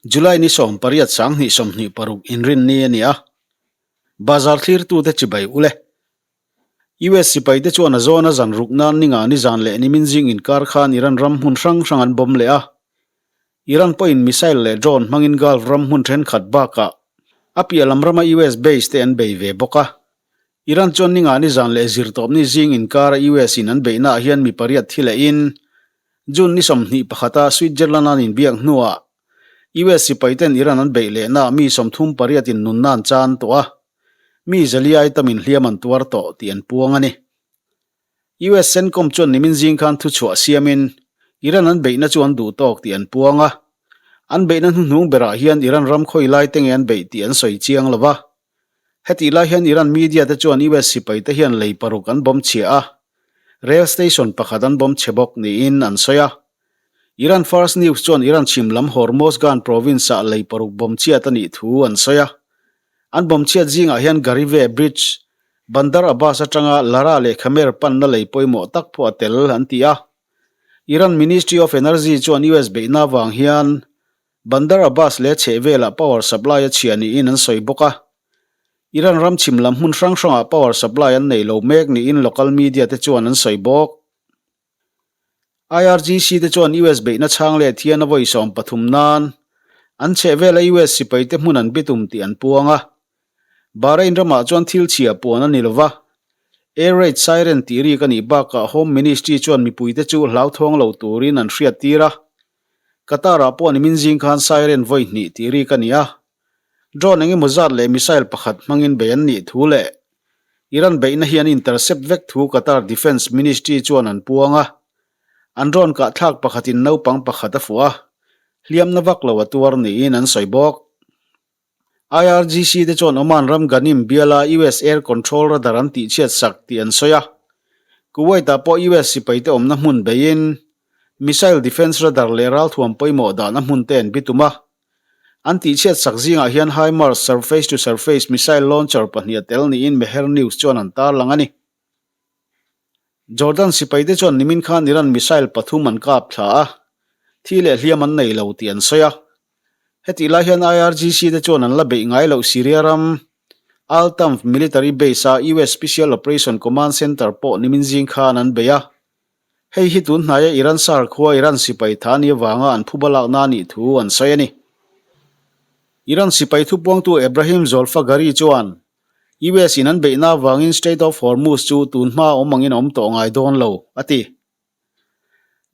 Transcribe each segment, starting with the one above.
July ni 18 2026 Inrinni a ni a, Bazar thlirtute chibai ule. US sipaite chuan a zawna zan ruk nan ninga nizan leh nimin zing inkar khan Iran ram hmun hrang hrang an bomb leh a. Iran pawhin missile leh drone hmangin Gulf ram hmun thenkhat bakah a piah lam rama US base te an bei ve bawk a. Iran chuan ninga nizan leh zirtawpni zing inkara US in an beihnaah hian mi pariat thi lehin June ni 21 a Switzerland an inbiak hnuah US sipaiten Iran an beih lehnaah mi 38 in nunna an chan tawh a, mi zaliai tamin hliam an tuar tawh tih an puang a ni. US CENTCOM chuan nimin zing khan thuchhuah siamin Iran an beihna chu an duh tawk tih an puang a, an beihna hnuhnung berah hian Iran ram khawi lai te nge an beih tih an sawi chiang lo va. Hetih lai hian Iran media te chuan US sipai te hian lei paruk an bawm chhia a, rail station pakhat an bawm chhe bawk niin an sawi a. Iran Fars News chuan Iran chhim lam Hormozgan province-ah lei paruk bawm chhiat a nih thu an sawi a. An bawm chhiat zingah hian Garive Bridge, Bandar Abbas atanga Lara leh Khamer panna lei pawimawh tak pawh a tel an ti a. Iran Ministry of Energy chuan US beihna avang hian Bandar Abbas leh chhehvelah power supply a chhia niin an sawi bawk a. Iran ram chhim lam hmun hrang hrangah power supply an nei lo mek niin local media te chuan an sawi bawk. IRGC te chuan US beihna chhang leh thian a vawi 13 nan an chhehvela US sipaite hmun an bitum tih an puang a. Bahrain ramah chuan thil chhia puan a ni lova, air raid siren tih rik a nih bakah Home Ministry chuan mipuite chu hlauthawng lo turin an hriattir a. Qatar-ah pawh nimin zing khan siren vawi hnih tih rik a ni a. Drone eng emaw zat leh missile pakhat hmangin bei an nih thu leh Iran beihna hi an intercept vek thu Qatar Defence Ministry chuan an puang a. An drone kahthlak pakhatin naupang pakhat a fuh a, hliamna vak lo a tuar niin an sawi bawk. IRGC te chuan Oman ram Ghanim biala US air control radar an tihchhiat sak tih an sawi a. Kuwait-ah pawh US sipaite awmna hmun beiin missile defence radar leh ralthuam pawimawh dahna hmun te an bitum a. An tihchhiat sak zingah hian HIMARS surface-to-surface missile launcher pahnih a tel niin Mehr News chuan an tarlang a ni. Jordan sipaite chuan nimin khan Iran missile pathum an kap thla a, thi leh hliam an nei lo tih an sawi a. Hetih lai hian IRGC te chuan an la beih ngai loh Syria ram Al-Tanf military base-a US Special Operation Command Center pawh nimin zing khan an bei a. Hei hi tun hnaia Iran sar khua Iran sipai tha ni avanga an phuba lakna a nih thu an sawi a ni. Iran sipai thupuangtu Ebrahim Zolfaghari chuan US in an beihna avangin Strait of Hormuz chu tun hma awm angin a awm tawh ngai dawn lo, a ti.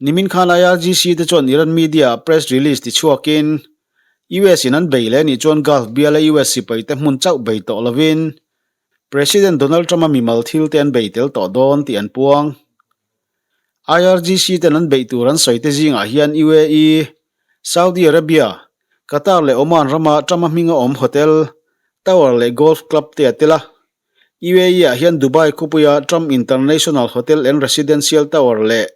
Nimin khan IRGC te chuan Iran media ah press release tichhuakin US in an bei leh anih chuan Gulf biala US sipaite hmun chauh bei tawh lovin President Donald Trump-a mimal thil te an bei tel tawh dawn tih an puang. IRGC ten an beih tur an sawi te zingah hian UAE, Saudi Arabia, Qatar leh Oman rama Trump-a hminga awm hotel, tower leh golf club te a tel a. UAE-ah hian Dubai khawpuia Trump International Hotel and Residential Tower leh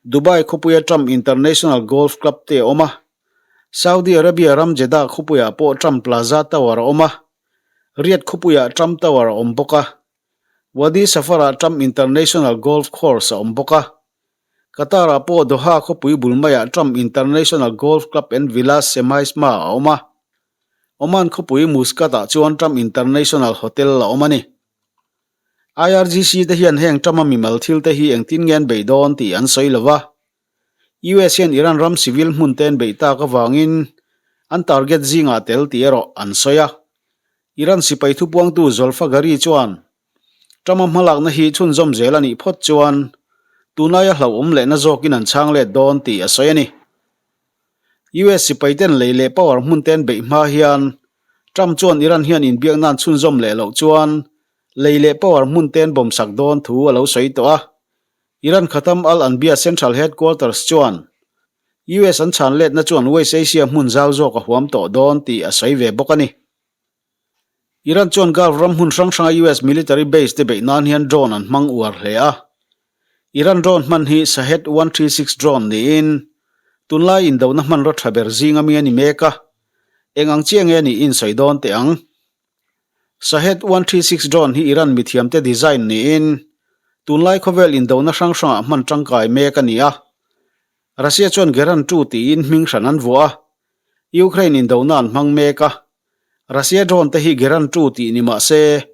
Dubai khawpuia Trump International Golf Club te a awm a. Saudi Arabia ram Jeddah khawpuiah pawh Trump Plaza Tower a awm a. Riyadh khawpuiah Trump Tower a awm bawk a, Wadi Safar-ah Trump International Golf Course a awm bawk a. Qatar-ah pawh Doha khawpui bul maiah Trump International Golf Club and Villas Semaisma a awm a. Oman khawpui Muscat-ah chuan Trump International Hotel a awm a ni. IRGC te hian heng Trump-a mimal thil te hi engtin nge an beih dawn tih an sawi lo va. US hian Iran ram civil hmun te an beih tak avangin an target zingah tel tih erawh an sawi a. Iran sipai thupuangtu Zolfaghari chuan Trump-a hmalakna hi chhunzawm zel a nih phawt chuan tunlaia hlauhawm lehna zawkin an chhang let dawn tih a sawi a ni. US sipaiten lei leh power hmun te an beih hma hian Trump chuan Iran hian inbiakna an chhunzawm leh loh chuan lei leh power hmun te an bawmsak dawn thu a lo sawi tawh a. Iran Khatam al-Anbiya Central Headquarters chuan US an chhan letna chuan West Asia hmun zau zawk a huam tawh dawn tih a sawi ve bawk a ni. Iran chuan Gulf ram hmun hrang hranga US military base te beih nan hian drone an hmang uar hle a. Iran drone hman hi Shahed 136 drone niin tunlai indona hmanraw tha ber zinga mi a ni mek a. Eng ang chiah nge niin sawi dawn teh ang? Shahed 136 drone hi Iran mithiamte design niin tunlai khawvel indona hrang hrangah hman tangkai mek a ni a. Russia chuan Geran 2 tiin hming hran an vuah a. Ukraine indona an hmang mek a, Russia drone te hi Geran 2 tih ni mah se,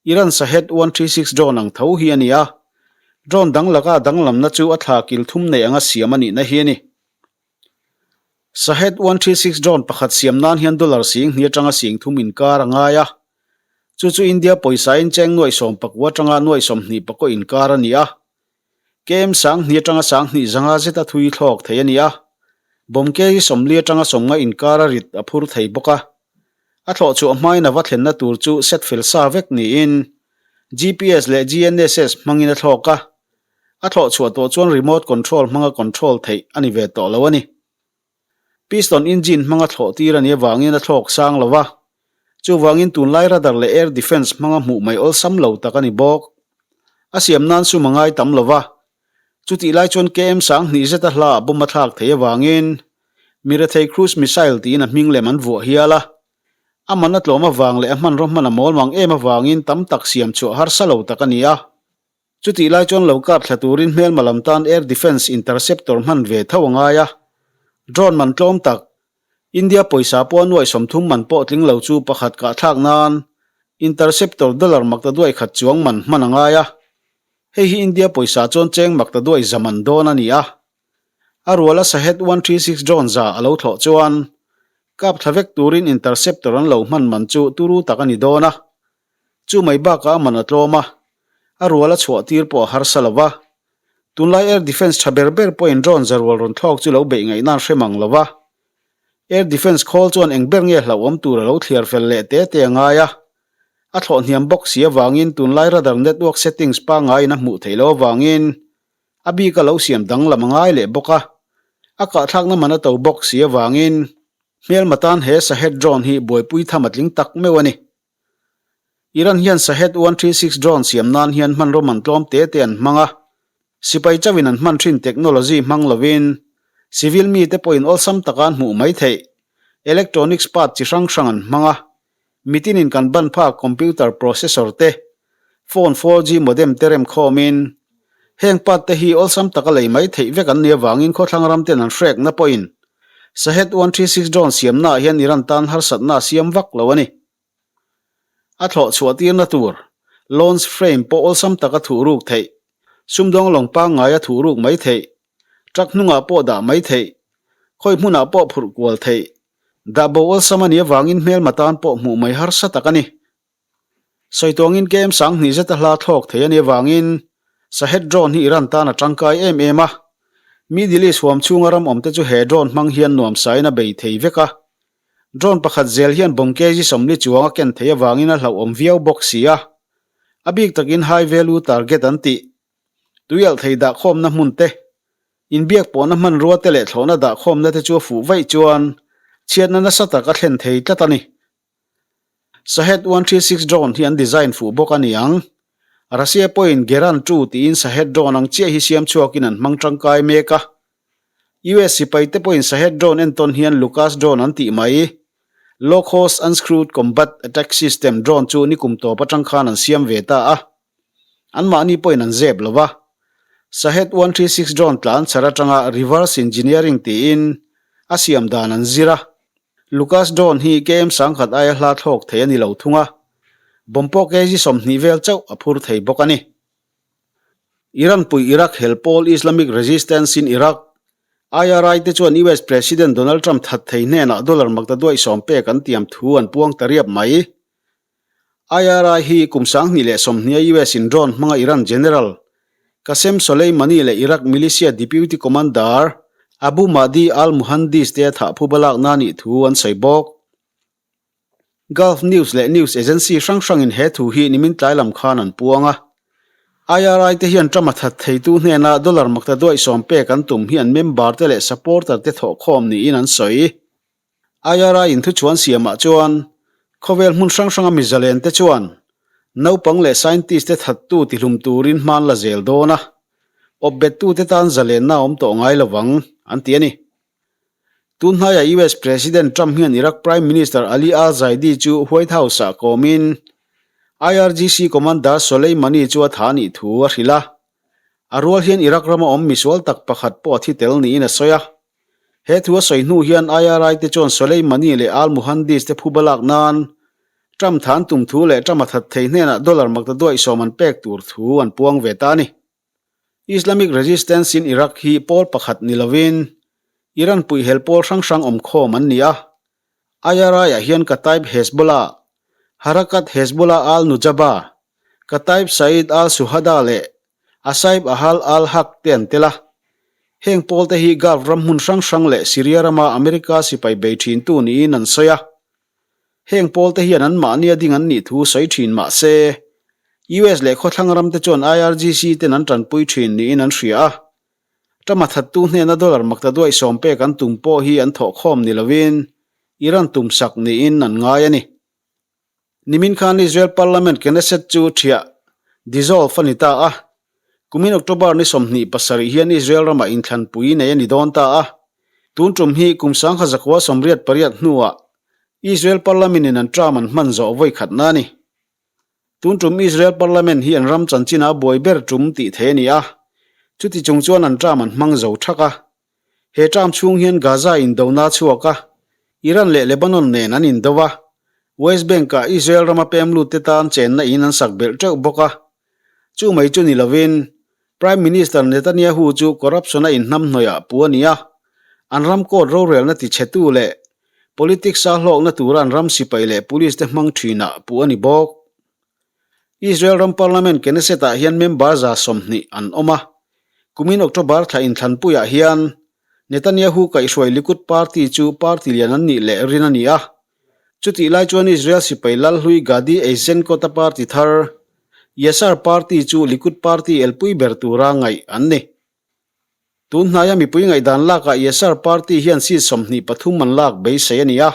Iran Shahed 136 drone ang tho hi a ni a, drone dang laka danglamna chu a thla kil thum nei anga siam a nihna hi a ni. Shahed 136 drone pakhat siam nan hian dollar sing hnih atanga sing thum inkar a ngai a, chu chu India pawisain cheng nuaih 19 atanga nuaih 29 inkar a ni a. KM 2000 atanga 2000 zanga zeta thui thlawk thei a ni a, bomb kg 40 atanga 50 inkar a rit a phur thei bawk a. A thlawh chhuah hmain a va thlenna tur chu set fel sa vek niin GPS leh GNSS hmangin a thlawk a, a thlawh chhuah tawh chuan remote control hmanga control theih a ni ve tawh lo a ni. Piston engine hmanga thlawh tir a nih avangin a thlawk sang lo va, chuvangin tunlai radar leh air defence hmanga hmuh mai awlsam lo tak a ni bawk. A siam nan sum a ngai tam lo va, chutih lai chuan KM 2000 zeta hla ah bomb a thlak thei avangin mi rethei cruise missile tiin a hming lem an vuah hial a. A man a tlawm avang leh a hmanraw hman a mawl mang em avangin tam tak siam chhuah harsa lo tak a ni a. Chutih lai chuan lo kap thla turin hmelma lam tan air defence interceptor hman ve tho a ngai a. Drone man tlawm tak, India pawisa pawh a nuaih 30 man pawh tling lo chu pakhat kah thlak nan interceptor dollar makta duai khat chuang man hman a ngai a. Hei hi India pawisa chuan cheng makta duai za man dawn a ni a. A ruala Shahed 136 drone za a lo thlawh chuan kap thla vek turin interceptor an lo hman man chu turu tak a ni dawn a. Chu mai bakah a man a tlawm a, a rual a chhuah tir pawh a harsa lo va. Tunlai air defence tha ber ber pawhin drone za rual rawn thlawk chu lo beih ngaihna an hre mang lo va. Air defence khawl chuan eng ber nge hlauhawm tur a lo thliar fel leh te te a ngai a. A thlawh hniam bawk si avangin tunlai radar network settings pangaiin a hmuh theih loh avangin a bik a lo siam danglam a ngai leh bawk a. A kahthlakna man a to bawk si avangin hmelma tan he Shahed drone hi buaipui tham a tling tak meuh a ni. Iran hian Shahed 136 drone siam nan hian hmanraw man tlawm te te an hmang a, sipai chauhin an hman thin technology hmang lovin civil mite pawhin awlsam taka an hmuh mai theih electronics part chi hrang hrang an hmang a, mitinin kan ban phak computer processor te, phone 4G modem te rem khawmin heng part te hi awlsam taka lei mai theih vek an nih avangin khawthlang ram ten an hrekna pawhin Shahed 136 drone siamnaah hian Iran tan harsatna a siam vak lo a ni. A thlawh chhuah tirna tur launch frame pawh awlsam taka thuh ruk theih, sumdawng lawng pangngaia thuh ruk mai theih, truck hnungah pawh dah mai theih, khawi hmunah pawh phurh kual theih, dah bo awlsam a nih avangin hmelma tan pawh hmuh mai harsa tak a ni. Sawituangin KM 2000 zeta hla thlawk thei a nih avangin Shahed drone hi Iran tan a tangkai em em a, Middle East huam chhunga ram awmte chu he drone hmang hian nuamsain a bei thei vek a. Drone pakhat zel hian bomb kg 40 chuang a ken theih avangin a hlauhawm viau bawk si a. A bik takin high value target an tih. Tuialh thei dahkhawmna hmun te, inbiak pawhna hmanrua te leh thlawhna dahkhawmna te chu a fuh vaih chuan chhiatna nasa tak a thlen thei tlat a ni. Shahed 136 drone hi an design fuh bawk a ni ang. Russia pawhin Geran 2 tiin Shahed drone ang chiah hi siam chhuakin an hmang tangkai mek a. US sipai te pawhin Shahed drone entawn hian Lucas drone an tih mai. Low cost unscrewed combat attack system drone chu nikum tawp atang khan an siam ve ta a. Anmahni pawhin an zep lo va. Shahed 136 drone tlan chhar atanga reverse engineering tiin a siam dan an zir a. Lucas drone hi KM 1000 aia hla thlawk thei a ni lo thung a. Bomb pawh kg 20 vel chauh a phur thei bawk a ni. Iran pui Iraq hel pawl Islamic Resistance in Iraq, IRI, te chuan US President Donald Trump that thei hnenah dollar makta duaih sawm pek an tiam thu an puang ta riap mai. IRI hi kum 2020 a US in drone hmanga Iran General Qasem Soleimani leh Iraq militia Deputy Commander Abu Mahdi al-Muhandis te a thah phuba lakna nih thu an sawi bawk. Gulf News leh news agency hrang hrangin he thu hi nimin tlai lam khan an puang a. IRI te hian Trump a that theitu hnena dollar makta duaih sawm pek an tum hi an member te leh supporter te thawhkhawm niin an sawi. IRI in thuchhuan siamah chuan khawvel hmun hrang hranga mi zalen te chuan naupang leh scientist te thattu tihlum turin hman la zel dawn a, awpbettu te tan zalenna a awm tawh ngai lovang, an ti a ni. Tun hnaiah US President Trump hian Iraq Prime Minister Ali al-Zaidi chu White House-ah kawmin IRGC Commander Soleimani chu a tha nih thu a hrilh a. A rual hian Iraq rama awm misual tak pakhat pawh a thi tel niin a sawi a. He thu a sawi hnu hian IRI te chuan Soleimani leh al-Muhandis te phuba lak nan Trump than tum thu leh Trump a that thei hnenah dollar maktaduaih sawm an pek tur thu an puang ve ta a ni. Islamic Resistance in Iraq hi pawl pakhat ni lovin Iran puihhel pawl hrang hrang awmkhawm an ni a. IRI-ah hian Kataib Hezbollah, Harakat Hezbollah al-Nujaba, Kataib Said al-Shuhada leh Asaib Ahal al-Haq te an tel a. Heng pawlte hi Gulf ram hmun hrang hrang leh Syria rama America sipai bei thintu niin an sawi a. Heng pawlte hian anmahnia ding an nih thu sawi thin mah se, US leh khawthlang ramte chuan IRGC ten an tanpui thin niin an hria a. Trump a thattu hnena dollar makta duaih sawm pek an tum pawh hi an thawhkhawm ni lovin Iran tumsak niin an ngai a ni. Nimin khan Israel Parliament Knesset chu ṭhiah, dissolve, a ni ta a. Kumin October ni 27 hian Israel ramah inthlanpui nei a ni dawn ta a. Tun ṭum hi kum sangkha zakua 88 hnuah Israel Parliament in an term an hman zawh vawi khatna a ni. Tun ṭum Israel Parliament hi an ram chanchinah a buai ber ṭum tih theih a ni a. Chuti chung chuan an term an hmang zo ṭhak a. He term chhung hian Gaza indona a chhuak a, Iran leh Lebanon nen an indo a, West Bank-ah Israel rama pem lutte tan chenna in an sak belh teuh bawk a. Chu mai chu ni lovin, Prime Minister Netanyahu chu corruption-a inhnamhnawihah pu a ni a, an ram court rorelna tichhetu leh politics-a hlawkna tura an ram sipai leh police-te hmang thinah puh a ni bawk. Israel ram parliament Knesset-ah hian member 120 an awm a. Kumin October thla inthlanpuiah hian Netanyahu kaihhruai Likud party chu party lian an nih leh rin a ni a. Chutih lai chuan Israel sipai Lalhlui Gadi Eisenkot-a party thar Yasar party chu Likud party elpui ber tura ngaih an ni. Tun hnaia mipui ngaihdan lakah Yasar party hian seat 23 an lak beisei a ni a.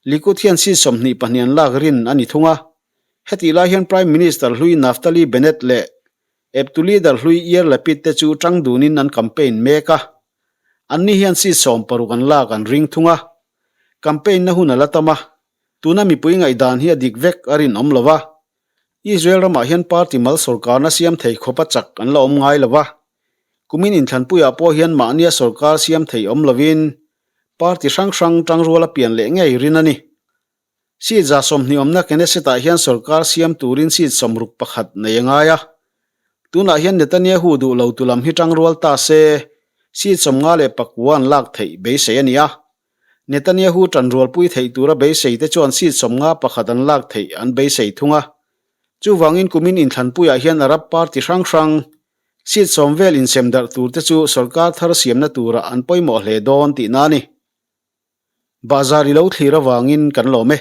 Likud hian seat 22 an lak rin a ni thung a. Hetih lai hian Prime Minister hlui Naftali Bennett leh eptu leader hlui Yair Lapid te chu tang dunin an campaign mek a. Anni hian seat 60 an lak an ring thung a. Campaign na hun a la tam a. Tuna mipui ngaihdan hi a dik vek a rinawm lo va. Israel ramah hian party mal sawrkarna siam thei khawpa chak an la awm ngai lo va. Kumin inthlanpuiah pawh hian mahnia sawrkar siam thei awm lovin Party hrang hrang tangrual a pian leh ngei rin a ni. Seat 120 awmna Knesset-ah hian sorkar siam turin seat 61 nei a ngai a. Tunah hian Netanyahu duh lo tu lam hi tangrual ta se, seat 59 an lak theih beisei a ni a. Netanyahu tanrualpui theih tura beisei te chuan seat 51 an lak theih an beisei thung a. Chuvangin kumin inthlanpuiah hian Arab party hrang hrang Seat sawm vel insem darh tur te chu sorkar thar siamna turah an pawimawh hle dawn tihna a ni. Bahzar i lo thlir avangin kan lawm e.